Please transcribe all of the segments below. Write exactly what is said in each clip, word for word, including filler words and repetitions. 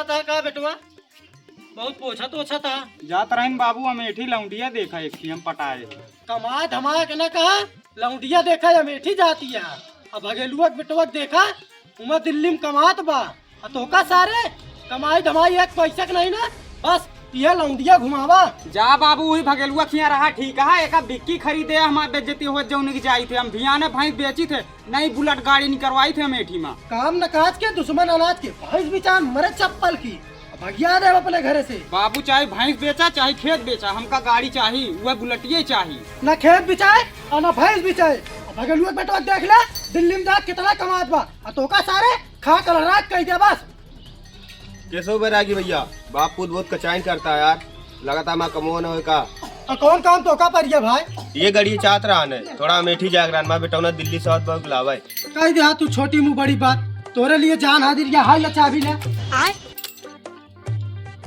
था का बेटवा? बहुत पोछत ओछत हा। जात रहिन बाबू, अमेठी लौंडिया देखा, एक थी हम पटाए। कमाए धमाए के ना कहा, लौंडिया देखा, अमेठी जाती है। अब भगेलुआ के बेटवा के देखा, उमा दिल्ली में कमात बा। आ तोका सारे कमाई धमाई एक पैसा के नहीं ना, बस यह लौंडिया घुमावा। जा बाबू, वही भगेलुआ खिया रहा ठीक है, एका बिक्की खरीदे हमार बेइज्जती होत जौन की जाई थे, हम भियाने भैंस बेची थे, नई बुलेट गाड़ी निकरवाई थे अमेठी में। काम न काज के दुश्मन अनाज के, भैंस बिचार मरे चप्पल की, अब भगिया दे अपने घरे से। बाबू चाहे भैंस बेचा चाहे खेत बेचा, हमका गाड़ी चाही, वह बुलेटिए चाही। ना खेत बिचाए और ना भैंस बिचाए। अब भगेलुआ के बेटवा देख ले, दिल्ली में जा कितना कमात बा, आ तोका सारे खा कल रात कह दे बस। कैसे हो बैरागी भैया, बाप पूत बहुत कचाइन करता है यार, लगातार माँ कमो न होए का। तो कौन काम तोका पर ये भाई? ये गड़ी चाहत रहा ने, थोड़ा अमेठी जागरण में बेटौना दिल्ली से आवत बहुत लावे। कह दे हाँ तू छोटी मुँह बड़ी बात, तोरे लिए जान हाजिर या हाय ला चाबी ले। आय?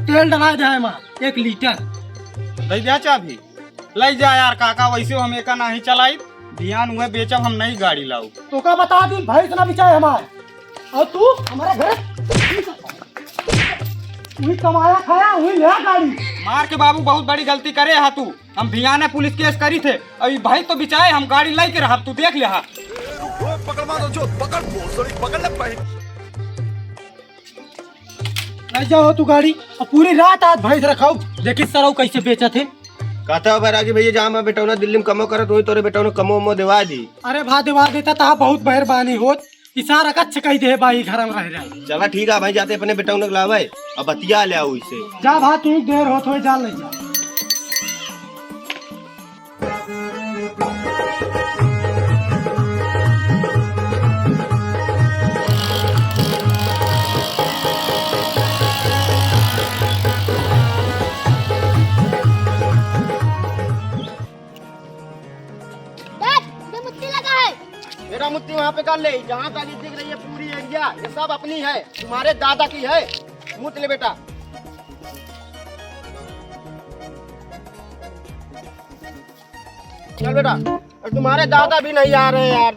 तेल डला जाए माँ एक लीटर। दे दिया चाबी। ले जा यार काका, वैसे हम एका नाही चलाई, ध्यान हुए बेचब हम नई गाड़ी लाऊ। तो का बता दी भैंस ना बिचाए हमार, और तू हमारे घर वही कमाया खाया वही ले गाड़ी। मार के बाबू बहुत बड़ी गलती करे हा तू, हम भियाने पुलिस केस करी थे, अभी भाई तो बिचाए हम गाड़ी लेके रहा, तू देख ले हा। पकड़ मारो जो, पकड़ भोसड़ी, पकड़ ले भाई। ले जाओ तू गाड़ी, और पूरी रात आज भैंस रखाओ, देखी सरऊ कैसे बेचत है। कहता हो बैरागी भैया, जहाँ मैं बेटौना दिल्ली में कमो करत, वही तोरे बेटौना कमो उमो देवा दी। अरे भा देवा देता तहा बहुत मेहरबानी होत, इशारा कच्छ कही दे भाई घर में रह रहे। चला ठीक है भाई, जाते अपने बेटौना के लावे, अब बतिया ले आओ इसे। जा भा तू देर होत होए, जा ले जा। देख, ये मुत्ती लगा है। मेरा मुत्ती वहाँ पे कर ले, जहाँ तक ये दिख रही है पूरी एरिया, ये सब अपनी है, तुम्हारे दादा की है। मुत ले बेटा। चल बेटा, और तुम्हारे दादा भी नहीं आ रहे यार।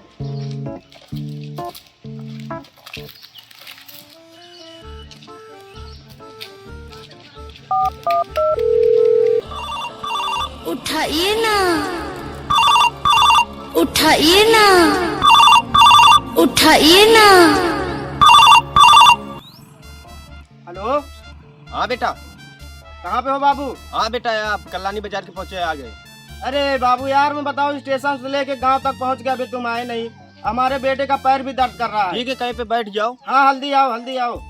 उठाइए ना, उठाइए ना, उठाइए ना। हेलो। हाँ बेटा। कहाँ पे हो बाबू? हाँ बेटा, आप कल्याणी बाजार के पहुँचे आ गए। अरे बाबू यार, मैं बताऊँ, स्टेशन से लेके गांव तक पहुँच गया, अभी तुम आए नहीं। हमारे बेटे का पैर भी दर्द कर रहा है। ठीक है, कहीं पे बैठ जाओ। हाँ, हल्दी आओ, हल्दी आओ।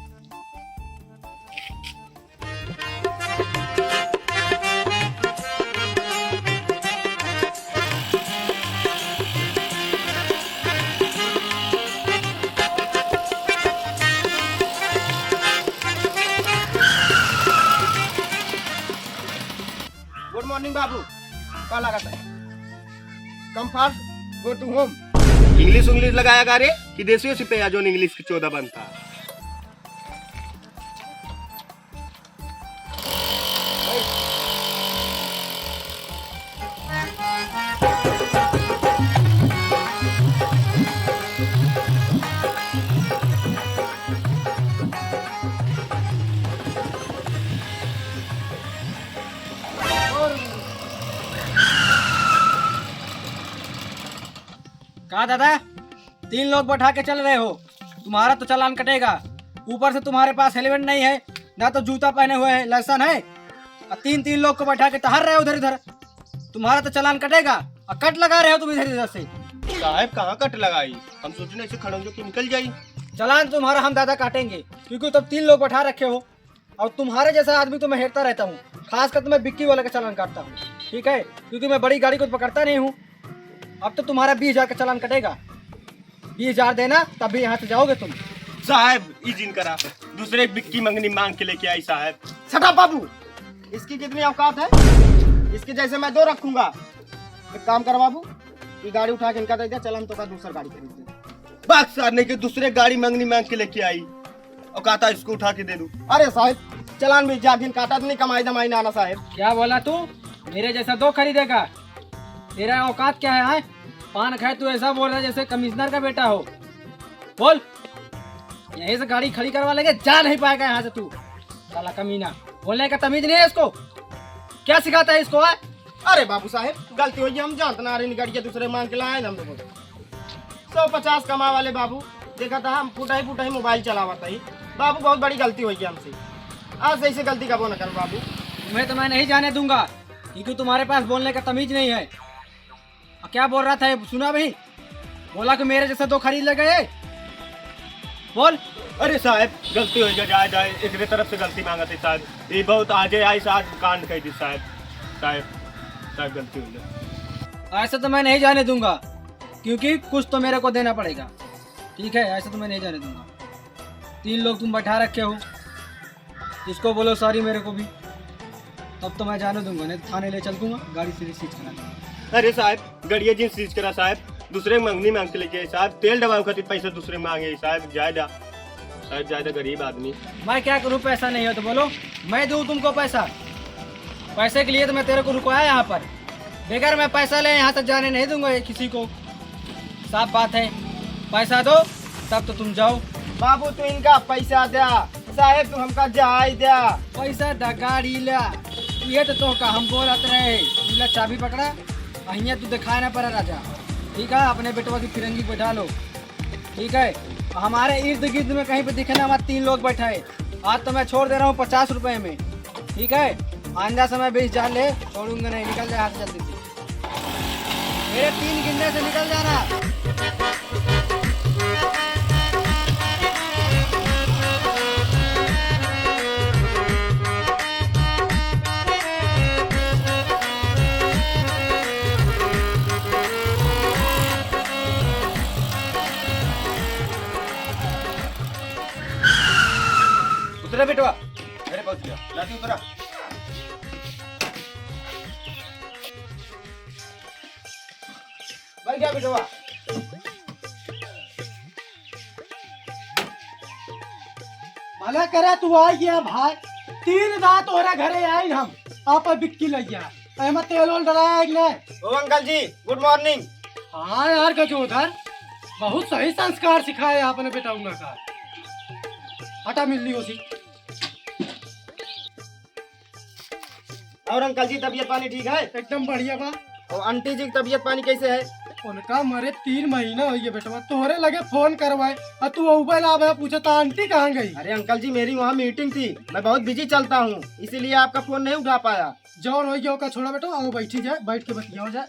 गुड मॉर्निंग बाबू, का लागत है? Come fast, go to home। इंग्लिश उंग्लिश लगाया गा रे कि देसी सिपहिया जोन इंग्लिश की चौदह बनता। का दादा, तीन लोग बैठा के चल रहे हो, तुम्हारा तो चालान कटेगा। ऊपर से तुम्हारे पास हेलमेट नहीं है, ना तो जूता पहने हुए है, लाइसेंस है, और तीन तीन लोग को बैठा के टहर रहे हो उधर इधर, तुम्हारा तो चालान कटेगा। और कट लगा रहे हो तुम इधर इधर से। साहब, कहाँ कट लगाई? हम सोचने से खड़ंजो की निकल जाई। चालान तुम्हारा हम दादा काटेंगे, क्योंकि तुम तीन लोग बैठा रखे हो। और तुम्हारे जैसा आदमी तो मैं हेरता रहता हूँ, खासकर तो मैं बिक्की वाले का चालान काटता हूँ, ठीक है, क्योंकि मैं बड़ी गाड़ी को पकड़ता नहीं हूँ। अब तो तुम्हारा बीस हजार का चालान कटेगा, बीस हजार देना, तभी यहाँ से जाओगे तुम। साहब, ई जिन करा, दूसरे बिक्की मंगनी मांग के लेके आई साहब। Shut up बाबू, इसकी कितनी औकात है? इसके जैसे मैं दो रखूंगा। एक काम कर बाबू, ये गाड़ी उठा के इनका दे दे, चल हम तो का दूसर गाड़ी खरीद दे। बात सारने के दूसरे गाड़ी मंगनी मांग के लेके आई, औकात है इसको उठा के दे दूं। अरे साहब, चालान भी जागिन काटा तो नहीं, कमाई दमाई ना आना साहब। क्या बोला तू? मेरे जैसा दो खरीदेगा? तेरा औकात क्या है, हाँ? पान खाए तू ऐसा बोल रहा है जैसे कमिश्नर का बेटा हो। बोल, यहीं से गाड़ी खड़ी करवा लेंगे, जा नहीं पाएगा यहाँ से तू। साला कमीना, बोलने का तमीज नहीं है इसको। क्या सिखाता है इसको, है? अरे बाबू साहेब, गलती होइ गई, हम जानत ना रहे, गड़िया दूसरे मांग के लाए हम लोग। सौ पचास कमा वाले बाबू, देखा था हम फुटही फुटही मोबाइल चलावत ही। बाबू, बहुत बड़ी गलती होइ गई हमसे, आज से ऐसे गलती कबो न कर बाबू। तुम्हें तो मैं नहीं जाने दूंगा, क्योंकि तुम्हारे पास बोलने का तमीज नहीं है। और क्या बोल रहा था ये, सुना भी? बोला कि मेरे जैसे दो खरीद ले गए। बोल। अरे साहेब, गलती होइ गई, जाए जाए, एकरे तरफ से गलती मांगत ही साहेब। ये बहुत आगे आई साहेब, कांड कह दी साहेब। साहेब, साहेब, गलती होइ गई। ऐसे तो मैं नहीं जाने दूंगा, क्योंकि कुछ तो मेरे को देना पड़ेगा। ठीक है, ऐसे तो मैं नहीं जाने दूंगा। तीन लोग तुम बैठा रखे हो, इसको बोलो सॉरी मेरे को भी, तब तो मैं जाने दूंगा, नहीं तो थाने ले चल दूंगा, गाड़ी सीधी सीज करा दूंगा। अरे साहेब, गड़िया जिन सीज करा साहेब, दूसरे मंगनी मांग के लेके आए साहेब, तेल डबावे खातिर पैसा दूसरे मांगे साहेब, जायदा, साहेब जायदा गरीब आदमी। मैं क्या करूं, पैसा नहीं हो तो बोलो, मैं दूं तुमको पैसा? पैसे के लिए तो मैं तेरे को रुकवाया यहाँ पर, बगैर मैं पैसा ले यहाँ से जाने नहीं दूंगा ये किसी को। साफ बात है, पैसा दो तब तो तुम जाओ। बाबू, तू इनका पैसा द्या, साहेब, तू हमका जाए द्या। पैसा दा, गाड़ी ला, ये तो तोहका हम बोलत रहे। तू ला चाबी पकड़ा, अहिया तू दिखाए ना पड़ा राजा। ठीक है, अपने बेटवा की फिरंगी बैठा लो। ठीक है, हमारे इर्द गिर्द में कहीं पे दिखे ना, हमारे तीन लोग बैठा है। आज तो मैं छोड़ दे रहा हूँ पचास रुपए में, ठीक है? आइंदा समय बीस हजार ले, छोड़ूंगा नहीं, निकल जा यहाँ से जल्दी से। मेरे तीन गिनने से निकल जाना। उतरा बेटवा। अरे पहुंच गया, लाठी उतरा। बैठ जा बेटवा। भला करा तू आ गया भाई, तीन दांत तोहरा घरे आइल हम, आप बिक्की लग गया। एमा तेल ओल डलाया है कि नहीं? ओ अंकल जी, गुड मॉर्निंग। हाँ यार गजोधर, बहुत सही संस्कार सिखाए आपने बेटा उनका। हटा मिलनी होसी। और अंकल जी, तबीयत पानी ठीक है? एकदम बढ़िया बा। और आंटी जी की तबीयत पानी कैसे है? उनका मरे तीन महीना हो गया बेटवा, तोहरे लगे फोन करवाए और तू उबे ना आवे, पूछा था आंटी कहाँ गई? अरे अंकल जी, मेरी वहाँ मीटिंग थी, मैं बहुत बिजी चलता हूँ, इसीलिए आपका फोन नहीं उठा पाया। जौन हो गया ओका छोड़ा बेटा, आओ बैठी जाए, बैठ के बतियाओ जाए।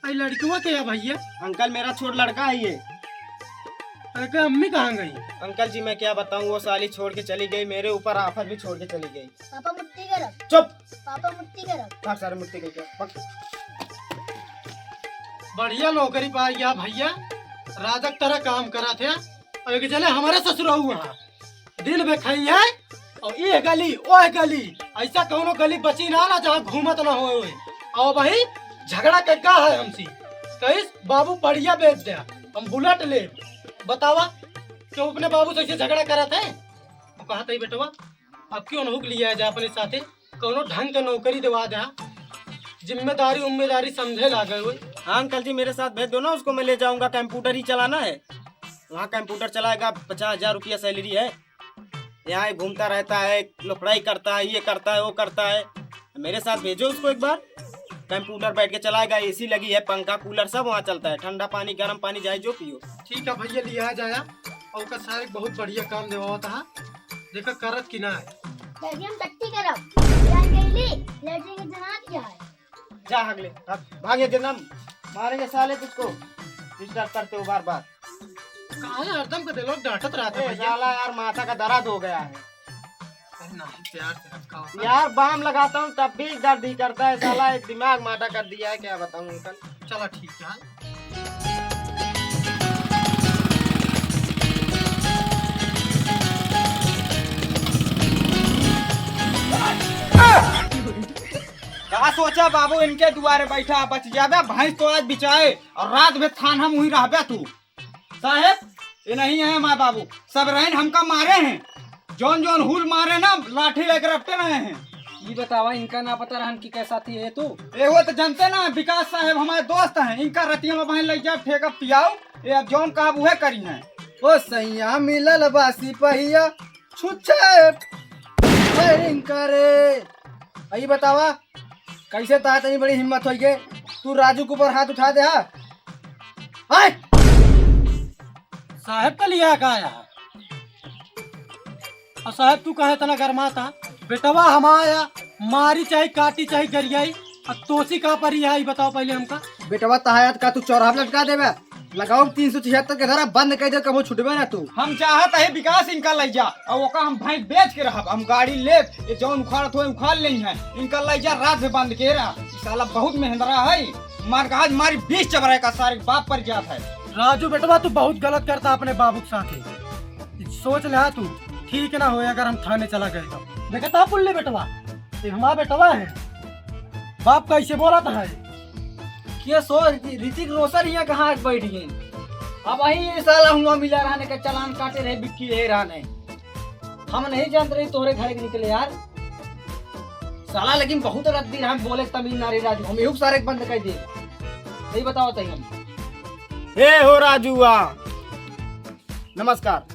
आई लड़कवा के है भैया? अंकल, मेरा छोट लड़का है ये। अरे का अम्मी कहाँ गई? अंकल जी, मैं क्या बताऊँ, वो साली छोड़ के चली गई, मेरे ऊपर आफत भी छोड़ के चली गई। पापा मुट्ठी गरम। चुप। पापा मुट्ठी गरम। भाग सारे मुट्ठी गई क्या? भाग। बढ़िया नौकरी पाई गया भैया, राजा की तरह काम करा थे। और एक जने हमारे ससुर हुआ है। दिन में खाई है और ये गली, ओह गली, ऐसा कौनो गली बची ना, ना जहाँ घूमत ना होए। और भाई झगड़ा के का है हमसे, कहिस बाबू पड़िया बेच दे, हम बुलेट ले। बतावा, क्यों अपने बाबू से ऐसे झगड़ा करत है? वो कहत है बेटवा, अब क्यों नहुक लिया जा अपने साथे, कौनो ढंग के नौकरी देवा दे, जिम्मेदारी उम्मेदारी समझे लागे हुए। हाँ अंकल जी, मेरे साथ भेज दो ना उसको, मैं ले जाऊंगा, कंप्यूटर ही चलाना है। वहाँ कंप्यूटर चलाएगा, पचास हजार रुपया सैलरी है। यहाँ ये घूमता रहता है, लफड़ाई करता है, ये करता है, वो करता है। मेरे साथ भेजो उसको एक बार। कंप्यूटर बैठ के चलाएगा, एसी लगी है, पंखा कूलर सब वहाँ चलता है, ठंडा पानी, गर्म पानी, जाए जो पियो। ठीक है भैया, लिया जाया। और ओकर सारे बहुत बढ़िया काम देवावत हा, देखा करत कि ना है। लैट्रिन टट्टी करब, जान गईली, लैट्रिन के जनाब क्या है? जा हगले, भाग, भाग ये जन्म, मारेंगे साले तुझको, डिस्टर्ब करते हो बार बार। काहे हरदम के दिलों डांटत रहता ए, भैया? साला यार माथा का दर्द हो गया है। अरे नहीं, प्यार से रखा होता। यार बाम लगाता हूँ तब भी दर्द ही करता है साला, एक दिमाग माटा कर दिया है, क्या बताऊँ अंकल। चला ठीक है। का सोचा बाबू, इनके दुआरे बैठा बच जाबे, भैंस तो आज बिचाए और रात भर थान हम वहीं रहबे तू। साहेब, ये नहीं है माँ बाबू, सब रहन हमका मारे हैं। जौन जौन हुल मारे ना, लाठी लेकर रपटे रहे हैं। ई बतावा, इनका ना पता रहन कि कैसा थी है तू? ए, वो तो जानते ना, विकास साहेब हमारे दोस्त हैं, इनका रतिया में बहन लग जाए, ठेका पियाओ, ये अब जौन कहा उहे करी हैं। ओ सैया मिलल बा सिपहिया, छुच्छे ए, इनका रे। अई बतावा, कैसे तहार इतनी बड़ी हिम्मत होई के तू राजू के ऊपर हाथ उठा दे हा? आय! साहेब का लिया का आया? और साहेब तू काहे इतना गरमात हा? बेटवा हमारा मारी चाहे काटी चाहे गरियाई, अब तोसी का परी है, ई बताओ पहले हमका। बेटवा तहार का तू चौराहा पे लटका देबे? लगाओ तीन सौ छिहत्तर के धारा, बंद कर दे, कबो छुटबे ना तू। हम चाहत है विकास इनका लइ जा, और ओका हम भैंस बेच के रहब, हम गाड़ी लेब, ये जौन उखाड़त होए उखाड़ लेइहैं, इनका लइ जा, रात में बंद के रह। ई साला बहुत मेहंदरा है, मार का आज मारी बीस चबरा का सारे बाप पर जात है। राजू बेटवा तू बहुत गलत करता अपने बाबू के साथे। सोच ले तू, ठीक ना होए अगर हम थाने चला गए तो। देखता पुल्ले बेटवा, ये हमारा बेटवा है, बाप कैसे बोलत है। के सो ऋतिक रोशन हियाँ कहाँ बैठ गए? अब वही ये साला हुआ मिला रहने का चालान काटे रहे, बिक्की रहे रहने। हम नहीं जानत रही तोहरे घर के निकले यार। साला लेकिन बहुत रद्दी रहा, बोले तमीज ना रे राजू, हम एहू सारे के बंद कर दे। सही बताओ तही हम। ए हो राजूआ, नमस्कार।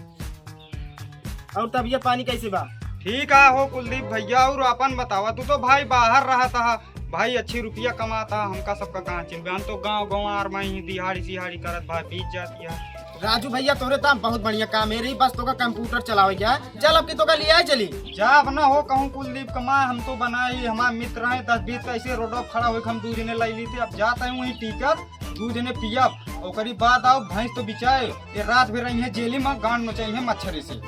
और तबियत पानी कैसे बा? ठीक है हो कुलदीप भैया, और अपन बतावा, तू तो भाई बाहर रहत हा, भाई अच्छी रुपया कमाता, हमका सबका कहाँ चिन्हबे, हम तो गाँव गंवार में ही दिहाड़ी सिहाड़ी करत भाई बीत जाती है। राजू भैया तोरे ताम बहुत बढ़िया काम है रही, बस तोका कंप्यूटर चलावे क्या है? चल अब की तोका लिया चली। जा अब ना हो कहूँ कुलदीप कमाए, हम तो बनाए ही, हमारे मित्र हैं दस बीस का, ऐसे रोडो खड़ा होके हम दू जने लाई ली थे, अब जाता है वहीं टिकट दू जने पियब, ओकरी बाद आओ भैंस तो बिचाए, ये रात भर रही है जेली में, गांड नोचाई है मच्छरी से।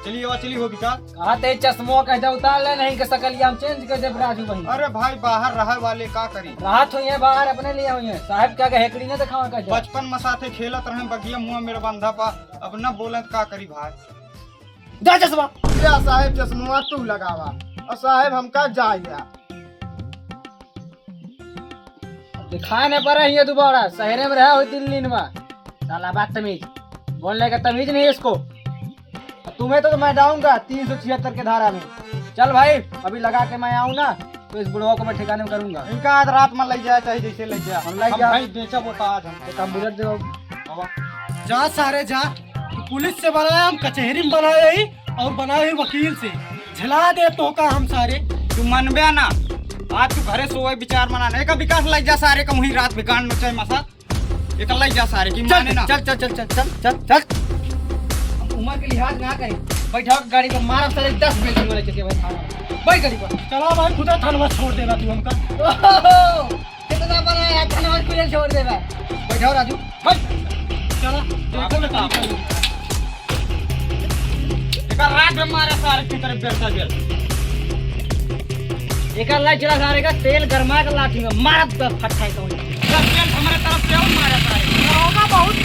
चलिए और चलिए हो विकास। कहा ते चश्मो कह दे उतार ले, नहीं के सकलिया हम चेंज कर देब राजू भाई। अरे भाई बाहर रहे वाले का करी? राहत हुई है बाहर अपने लिए हुई है, साहब क्या कहे हेकड़ी ना दिखावा कह दे। बचपन में साथे खेलत रहे बगिया मुआ मेरा बंधा पा, अब ना बोले तो का करी भाई। जा चश्मा। जा साहेब चश्मा तू लगावा। और साहेब हमका जाइया। दिखाए न पड़े हियाँ दोबारा, शहरे में रहा हो दिल्ली में। साला बदतमीज, बोलने का तमीज नहीं इसको। तुम्हें तो मैं डालूंगा तीन सौ छिहत्तर के धारा में। चल भाई, अभी लगा के मैं आऊँ ना, तो इस बुढ़वा को मैं ठिकाने में करूंगा। इनका आज रात में ले जाए, चाहे जैसे ले जाए। हम ले हम जाए। भाई बेचा बोता आज हम। एक हम बुलेट दे बाबू। बाबा। जा सारे जा, तू पुलिस से बनाया, हम कचहरी में बनाया ही, और बनाया ही वकील से। झिला दे तो का हम सारे। तू मनबे ना, आज तू घरे सोए विचार मना नहीं का विकास लग जा सारे का वहीं रात में गांड नोचाई मसा। एक लग जा सारे की चल, माने ना। चल, चल, चल, चल, चल, चल, चल। हम उम्र के लिहाज ना करी। बैठा गाड़ी पर मारब सारे दस बेल्ट वाले चके भाई थाना। बैठ गाड़ी पर। चला भाई खुदा थानवा छोड़ देना तू हमका। ओहो, कितना बड़ा है, थानवा खुले छोड़ देना। बैठाओ राजू। हट। चला, देखो ना कहाँ पर। एकर रात में मारे सारे की तरफ बेटा जेल। एकर लाइट जला सारे का तेल गरमा के लाठी में मारत बा फटकाई तो। तेल हमारे तरफ से और मारे सारे। दरोगा बहुत